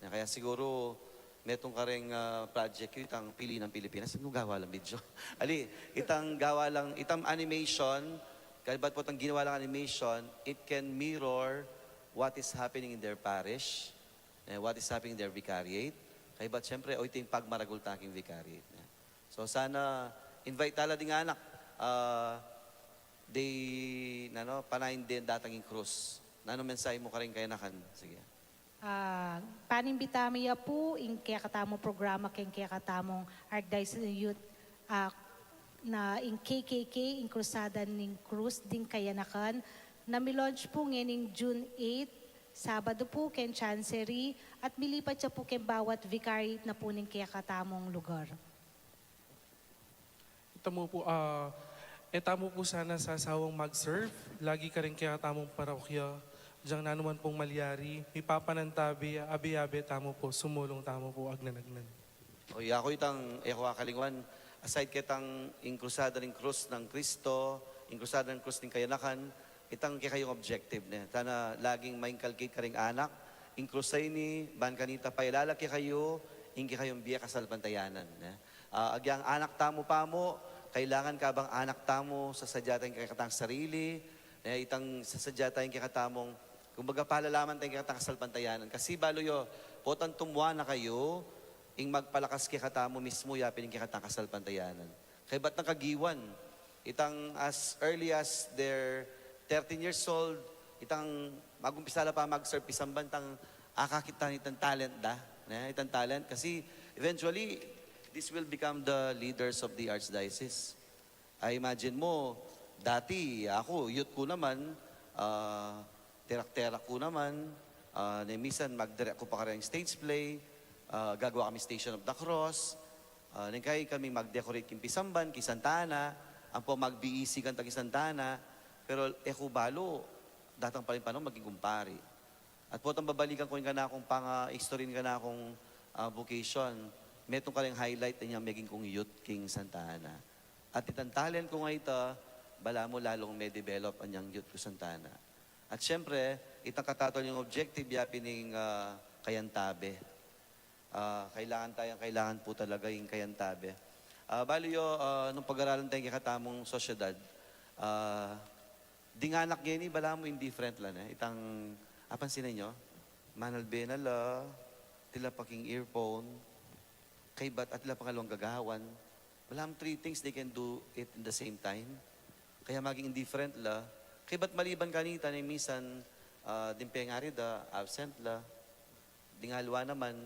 Na kaya siguru, metung kareng, ah, project yu, itang Pili ng Pilipinas, nung gawa lang video. Ali, itang gawa lang, itang animation, kaybat potang ginawa lang animation, it can mirror what is happening in their parish, e, what is happening in their vicariate. Kaybat, siyempre, o ito ing pagmaragul ta king vicariate, e. So sana invite tala ding anak, ah, ding, nanu, panayan ding datang ing krus. Nanu mensahe mu karing kayanakan? Sige. Ah, panimbita mi ya pu ing kekatamung programa keng kekatamung Archdiocese Youth, ah, na ing K K K, ing Krusada ning Krus ding Kayanakan, na mi-launch pu ngening June eight, Sabado pu, keng Chancery, at milipat ya pu keng bawat vicariate na pu ning kekatamung lugar. Ita mu pu, ah, e tamu pu sana sasawang mag-serve, lagi karing kekatamung parokya, agyang nanu man pung malyari, mipapanantabi, abe-abe tamu pu, sumulung tamu pu, agnan-agnan. O, yaku itang, e ku akalingwan, aside ketang ing Krusada ning Krus nang Kristo, ing Krusada ning Krus ning Kayanakan, itang kekayung objective, ne? Sana laging ma-inculcate karing anak, ing krus a ini, ban kanita pailala kekayu ing kekayung bie kasalpantayanan, ne? Ah, agyang anak tamu pa mu, kailangan kabang anak tamu, sasadya tang kekatang sarili, ne? Itang sasadya tang kekatamung, kumbaga, palalaman tang kekatang kasalpantayanan. Kasi balu yu, potang tumwa na kayu, ing magpalakas kekatamu mismu, yapin ing kekatang kasalpantayanan. Kaybat nang kagiwan, itang as early as they're thirteen years old, itang mag-umpisa la pa mag-serve pisamban, itang akakit ta ne itang talent da, ne? Itang talent, kasi eventually, this will become the leaders of the archdiocese. I imagine mu, dati, aku, youth ku naman, ah, terak-terak ku naman, ah, ne minsan magdirect ku pa kareng stage play, ah, gagawa kami Station of the Cross, ah, neng kaya kami mag-decorate king pisamban, king Santa Ana, ampo mag-B E C kanta king Santa Ana, pero e ku balu, datang pa ring panaun maging kumpari. At potang babalikan ku ing kanakung panga-, istorya ning kanakung, ah, vocation, metung kareng highlight inyang meging kung youth king Santa Ana. At itang talent ku nga ita, balamu lalung me-develop inyang youth ku Santa Ana. At siyempre, itang katatawag nang objective, yapin ing, ah, kayantabe. Ah, kailangan tayang, kailangan pu talaga ing kayantabe. Ah, balu yu, ah, nung pag-aralan tayang kekatamung sosyedad, ah, ding anak ngeni, balamu indifferent la, ne? Itang, apansin ninyo, manalbe na la, tila pa king earphone, kaybat, at tila pa king aliwang gagawan. Balamu three things they can do it in the same time. Kaya maging indifferent la. Kaybat maliban kanita, ne minsan, ah, ding pengari da, absent la. Ding aliwa naman,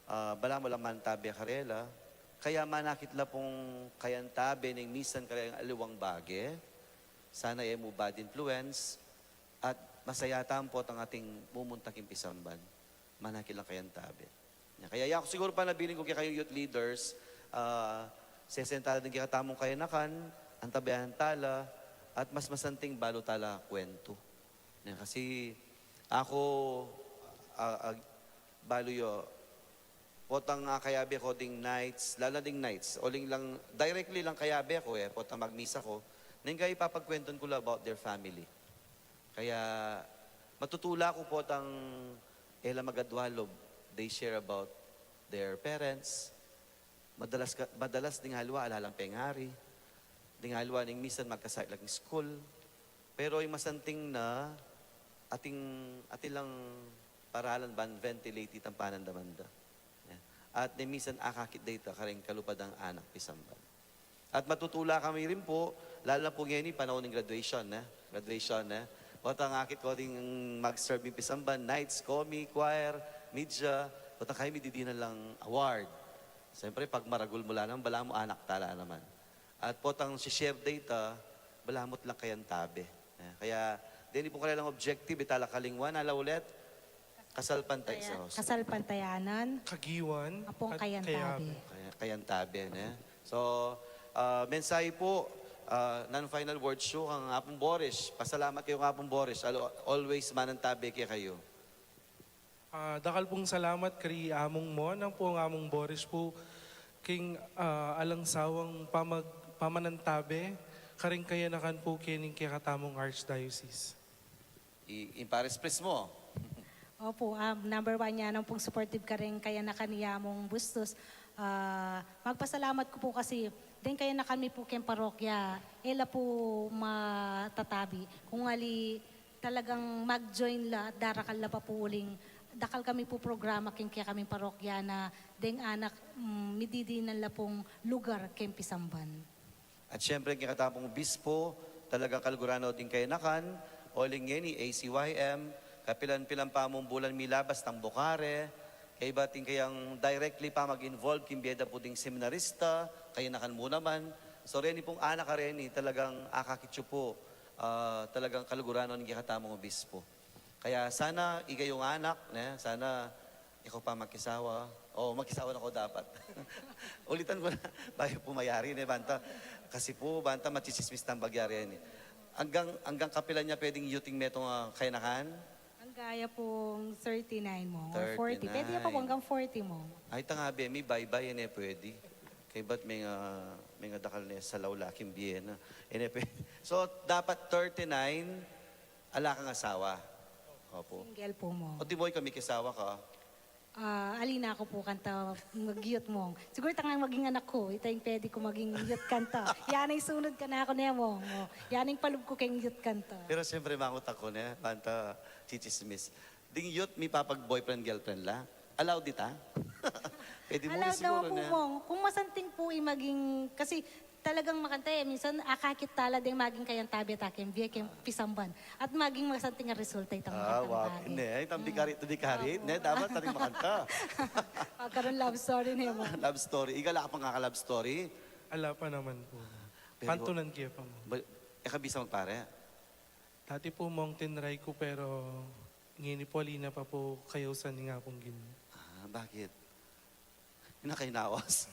ah, balamu alang mantabe karela. Kaya manakit la pung kayantabe ning minsan kareng aliwang bage. Sana e mu bad influence. At masaya tamu potang ating mumunta king pisamban. Manakit lang kayantabe. Kaya yaku siguru panabilin ku kekayung youth leaders, ah, sesen tala ding kekatamung kayanakan, antabayanan tala, at mas masanting balu tala kwentu. Ne, kasi aku, ah, ah, balu yu, potang, ah, kayabe ku ding nights, lalu na ding nights, uling lang, directly lang kayabe ku, e, potang magmisa ku, neng kaya ipapagkwentuhan ku la about their family. Kaya matutula ku potang e la magadwa lub, they share about their parents. Madalas ka, madalas ding aliwa ala lang pengari. Ding aliwa ning minsan magkasakit la king school. Pero ing masanting na, atin, atin lang paralan ban ventilate itang panandaman da. Yan. At ne misan akakit da ita kareng kalupa dang anak pisamban. At matutula kami rin po, lalo na po ngeni panaun ning graduation, ne? Graduation, ne? Potang akit ko ding mag-serve ning pisamban, Knights, Komi, Choir, Media, potang kayu mididinan lang award. Siyempre, pag maragul mu la naman, balamu anak ta la naman. At potang si-share da ita, balamu't lang kayantabe. Eh, kaya, deni pung karelang objective, itala kalingwan, ala ulit, kasalpantay-, Kaya, sa hospital. Kasalpantayanan. Kagiwan Apong at kayantabe. Kayabe. Kaya, kayantabe, ne? So, ah, mensahe po, ah, nanu final words yu kang Apung Boris. Pasalamat kayu kang Apung Boris. Al-, always manantabe kekayu. Ah, dakal pung salamat kari Among Mon, ampo kang Among Boris pu, king, ah, alang sawang pamag-, pamanantabe kareng kayanakan pu kening kekatamung Archdiocese. I-, ing Paris Priest mu. Opo, um, number one ya nang pung supportive kareng kayanakan ni Among Bustos. Ah, magpasalamat ku pu kasi deng kayanakan mi pu keng parokya, e la pu matatabi. Kung ali talagang mag-join la at darakal la pa pu uling dakal kami pu programa keng kekaming parokya na deng anak, mm, mididinan la pung lugar keng pisamban. At siyempre, kekatang pung obispo, talagang kaluguran na ding kayanakan, uling ngeni A C Y M, kapilan-pilan pa mung bulan milabas tang bukare, kaybat ing kayang directly pa mag-involve king bie da pu ding seminarista, kayanakan mu naman. So, reni pung anak a reni, talagang akakit yu pu, ah, talagang kaluguran na ning kekatamung obispo. Kaya sana ikayung anak, ne, sana ikaw pa makisawa. O, makisawa na ko dapat. Ulitan ku na, bayu pu mayari, ne, banta. Kasi pu, banta, machichismis tang bagya reni. Anggang, anggang kapilan ya pweding youth ing metung a kayanakan? Anggang ya pung thirty-nine, Mong, or forty. Pwede ya pa pu anggang forty, Mong. Ay, tanga be, mi baybay, e ne pwede. Kaybat menga, menga dakal ne salaw la king bie na. E ne pwede. So, dapat thirty-nine, ala kang asawa. Opo. Single pu, Mong. O, di mo ika mikisawa ka? Ah, ali na ku pu kanta mag-youth, Mong. Siguru itang maging anak ku, ita ing pwede ku maging youth kanta. Yan ing sunud kanaku ne, Mong. O, yan ing palub ku keng youth kanta. Pero siyempre, mangutak ku ne, banta chichismis. Ding youth, mipapag-boyfriend, girlfriend la. Allowed ita? Pwede mu rin siguru, Mong. Allowed naman pu, ne? Kung masanting pu ing maging, kasi talagang makanta e, minsan akakit tala deng maging kayantabe ta keng bie keng pisamban. At maging masanting a resulta itang makanta. Ah, wa, ne, itang di karit, di karit, ne, dapat taring makanta. Magkaroon love story ne, Mong. Love story. Ika, ala ka pang kaka-love story? Ala pa naman pu. Pero pantunan ke pa, Mong. Ba, e ka bisa magpare? Dati pu, Mong, tinry ku, pero ngeni pu ali na pa pu kayausan ning Apung Ginu. Ah, bakit? Ina kaynawas.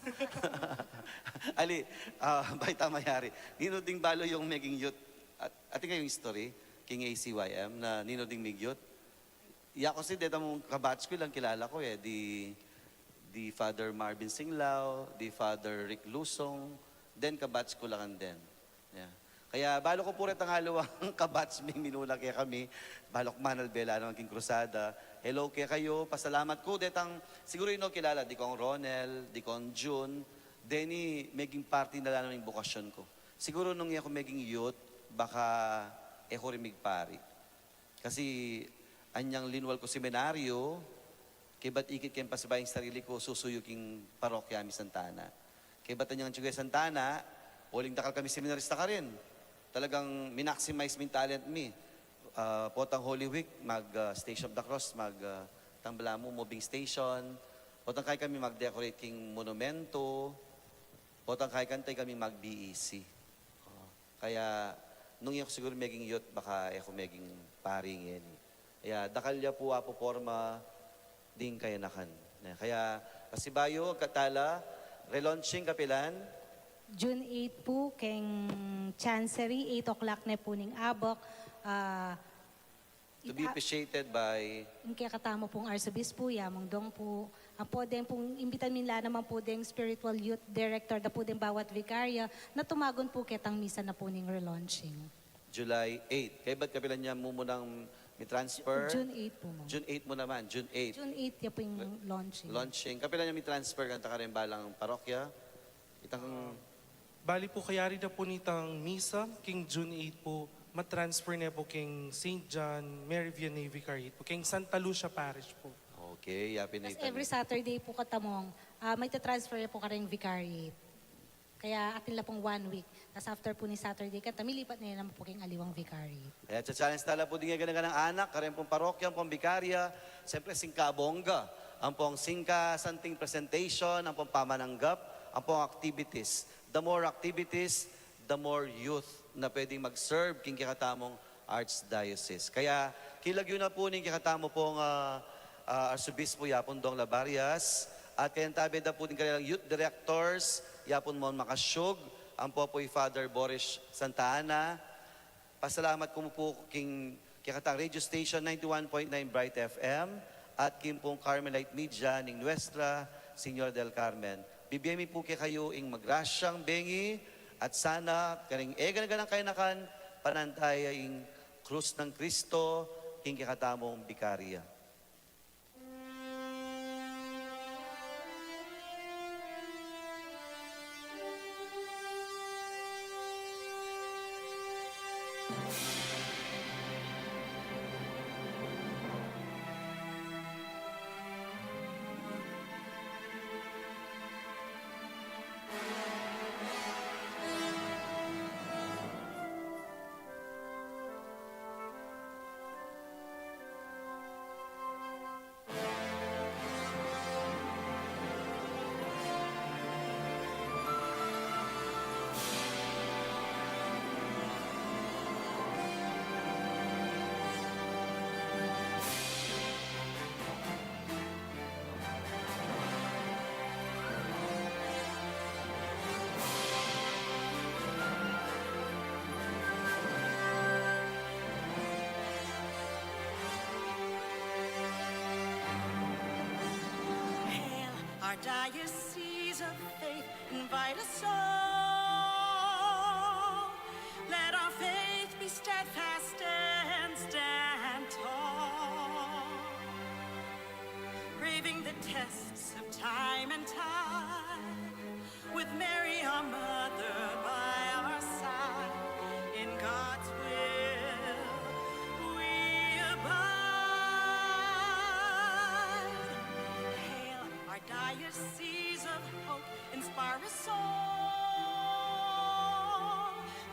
Ali, ah, bayu ta mayari. Ninu ding balu yung meging youth? At, atin kayung history king A C Y M na ninu ding mig-youth? Yaku si, detang kabatch ku, ilang kilala ku e, di, di Father Marvin Singlao, di Father Rick Lusong, then kabatch ku la kan den. Yeah. Kaya balu ku pu retang aliwang kabatch ming minuna kekami, balu ku manalbe la naman king krusada. Hello kekayu, pasalamat ku detang, siguru yu no kilala, Dikong Ronel, Dikong Jun, deni meging parti na la naman ing bokasyon ku. Siguru nung e ku meging youth, baka e ku rin migpari. Kasi anyang linwal ku seminaryo, kaybat ikit keng pasibayu ing sarili ku, susuyu king parokya mi Santa Ana. Kaybat anyang atsu ke Santa Ana, uling dakal kami seminarista karin. Talagang mi-maximize mi ing talent mi. Ah, potang Holy Week, mag, ah, Station of the Cross, mag, ah, tang balamu, moving station. Potang kayi kami mag-decorate king monumento. Potang kayi kanita, e kami mag-B E C. O. Kaya, nung e ku siguru meging youth, baka e ku meging pari ngeni. Kaya, dakal ya pu apoporma ding kayanakan. Ne, kaya, pasibayu, katala, relaunching kapilan? June eight pu, keng Chancery, eight o'clock ne pu ning abak. Ah, To be officiated by? Ing kekatamu pung Arsobispo, Yamong Dong pu. Ampo deng pung imbitan mi la naman pu deng spiritual youth director da pu deng bawat vicaria na tumagun pu ketang misa na pu ning relaunching. July eight. Kaybat kapilan ya mumunang mi-transfer? June eight pu, Mong. June eight mu naman, June eight. June eight ya pu ing launching. Launching. Kapilan ya mi-transfer kanta kareng balang parokya? Itang Bali pu, kayari da pu nitang misa king June eight pu, ma-transfer ne pu king Saint John Mary Vianney Vicariate pu, king Santa Lucia Parish pu. Okay, happy na. Tas every Saturday pu kata, Mong, Ah, maitatransfer ya pu karing vicariate. Kaya atin la pung one week. Tas after pu ning Saturday, kanita milipat na ya naman pu king aliwang vicariate. Kaya cha-challenge tala pu ding eganaganang anak, karin pung parokya, ampong bikarya, siyempre singka bongga, ampong singka santing presentation, ampong pamananggap, ampong activities. The more activities, the more youth na pwedeng mag-serve king kekatamung archdiocese. Kaya kilagyu na pu ning kekatamu pung, ah, ah, Arsobispo Yapun Dong Labarias, at kayang tabe da pu ding kanilang youth directors, Yapun Mon Makasiug, ampo pu i Father Boris Santa Ana. Pasalamat ku mu pu king kekatang radio station ninety-one point nine Bright F M at king pung Carmelite Media ning Nuestra Señora del Carmen. Bibie mi pu kekayu ing magrasyang bengi at sana karing eganaganang kayanakan panantaya ing krus nang Kristo king kekatamung bikarya. Hail, Archdiocese of Faith, invite us all. Let our faith be steadfast and stand tall. Braving the tests of time and tide, with Mary our Mother by our side, in God's will we abide. Hail, Archdiocese of Hope, inspire us all.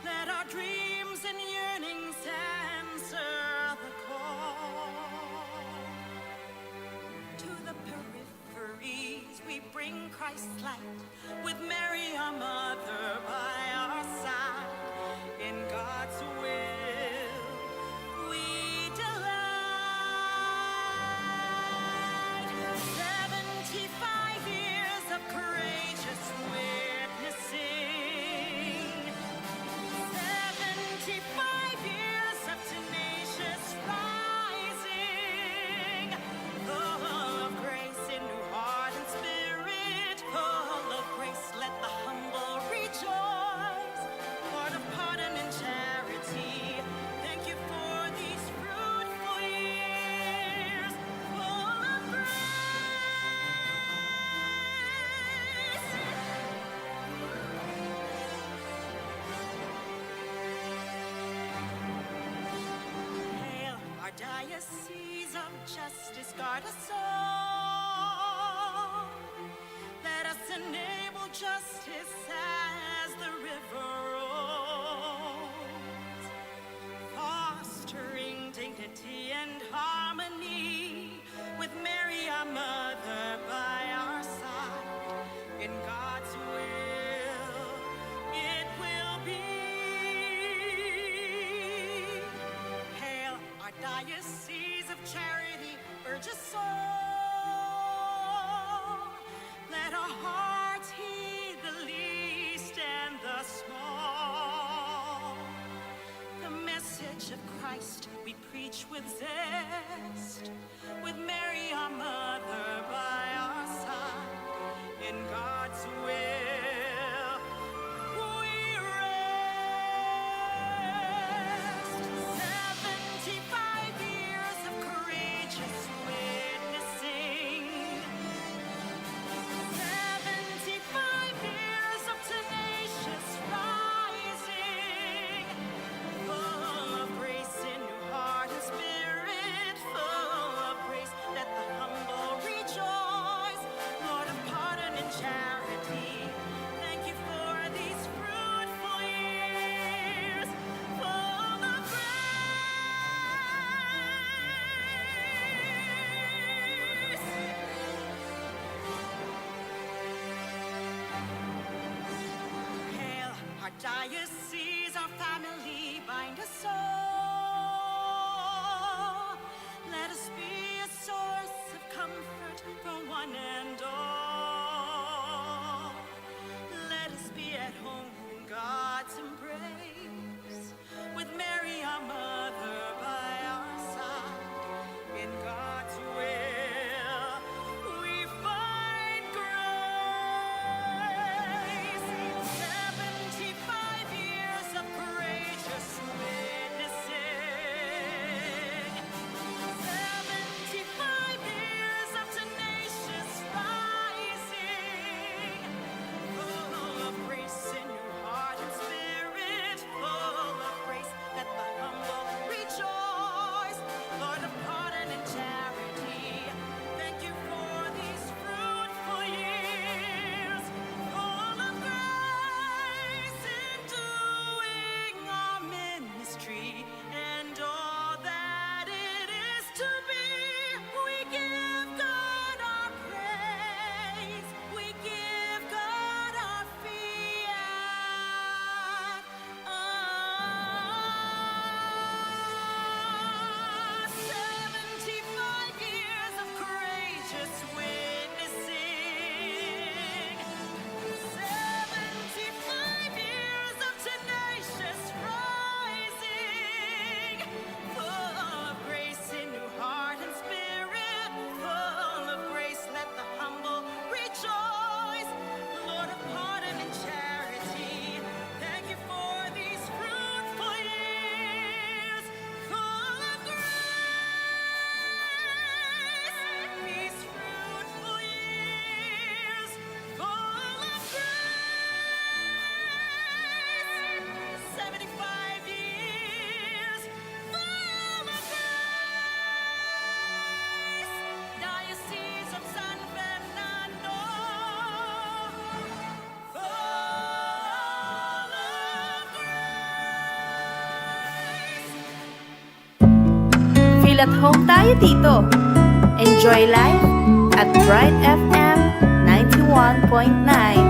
Let our dreams and yearnings answer the call. To the peripheries we bring Christ's light, with Mary our Mother by our side. In God's will we delight. Seventy-five years of courageous witnessing. Seventy-five years of tenacious rising. Full of grace in new heart and spirit. Full of grace, let the humble rejoice. Lord of pardon and charity, thank you for these fruitful years. Full of grace. Hail, Archdiocese of Justice, guard us all. Let us enable justice as the river rolls, fostering dignity and harmony, with Mary our Mother by our side. In God's will it will be. Hail, Archdiocese of Charity, urge us all. Let our hearts heed the least and the small. The message of Christ we preach with zest, with Mary our Mother by our side. In God's will we rest. Seventy-five years of courageous witnessing. Seventy-five years of tenacious rising. Full of grace in new heart and spirit. Full of grace, let the humble rejoice. Lord of pardon and Diocese, our family, bind us all. Let us be a source of comfort for one and all. Let us be at home in God's embrace, with Mary, our mother, by our side. In God's will, we find grace. Seventy-five years of courageous witnessing. Seventy-five years of tenacious rising. Full of grace in your heart and spirit. Full of grace, let the humble rejoice. Lord of pardon and charity, thank you for these fruitful years. Full of grace in doing our ministry and all that it is to be. We give God our praise. We give God our fiat. Ah, seventy-five years of courageous witnessing. Seventy-five years of tenacious rising. Full of grace in your heart and spirit. Full of grace, let the humble rejoice. Lord of pardon and charity, thank you for these fruitful years. Full of grace, these fruitful years. Full of grace, seventy-five years. Full of grace, Diocese of San Fernando. Full of grace. Feel at home tayo dito. Enjoy life at Bright F M ninety-one point nine.